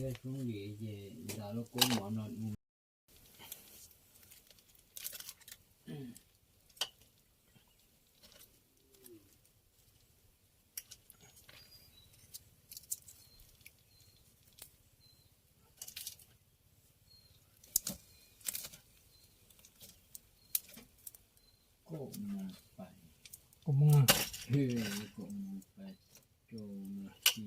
Xub li ces nta lub koob mov no. Koj mus pais, koj mus pais rau no si.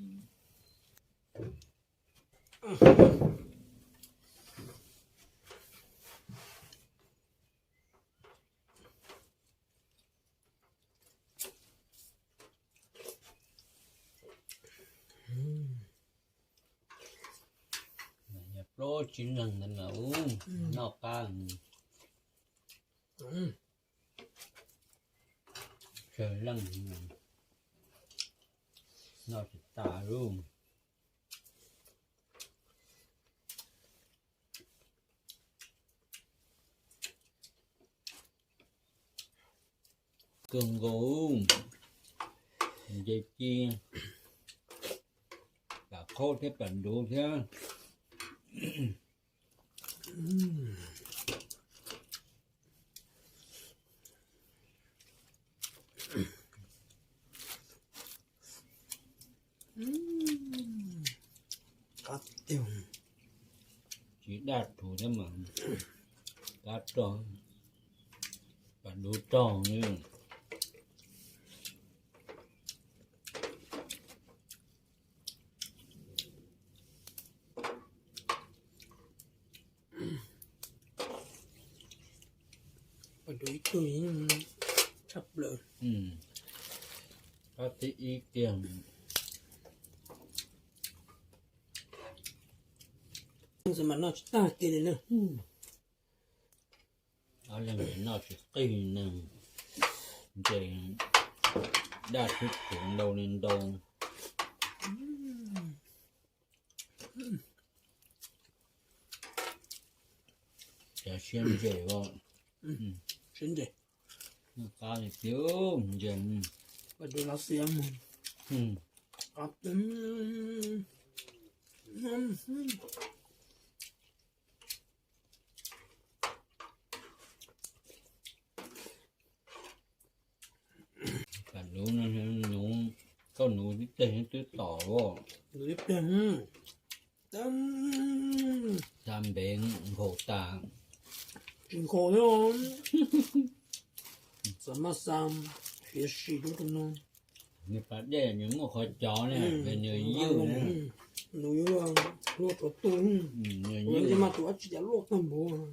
Yog plaub tsib leeg ntawd mas ub, noj qab, tsawg leej noj tsis tas lub. Kawg nkaus, ntses ci, pam qhaub thiab pam ntuv thiab. Qab tiag, tsis daj rhuv thiab mas qab rog, pam ntuv rog. Pam ntuv ib tug tshaj plaws. Qab thib ib kiag. Xav mas noj tsis tag kiag li na. Ob leeg noj tsis qig neeg, ntses daj sib khuv ntau li ntau. Cov siab ntses os, siab ntses, qab li tiag ntses. Qab tiag. Pam ntuv no, nuv, koj nuv tib teg twb tom as. Nuv tib teg, xa npev nkhaus tas. Tsis nkhaus thiab, xav mas xa hiav sim rau tus no. Nws pas dej nws muaj qhov cov ne, nws ywj, nws yuav luaj tsaus tuj, nws ywj mas tus dab tsi cas luaj tag npaum.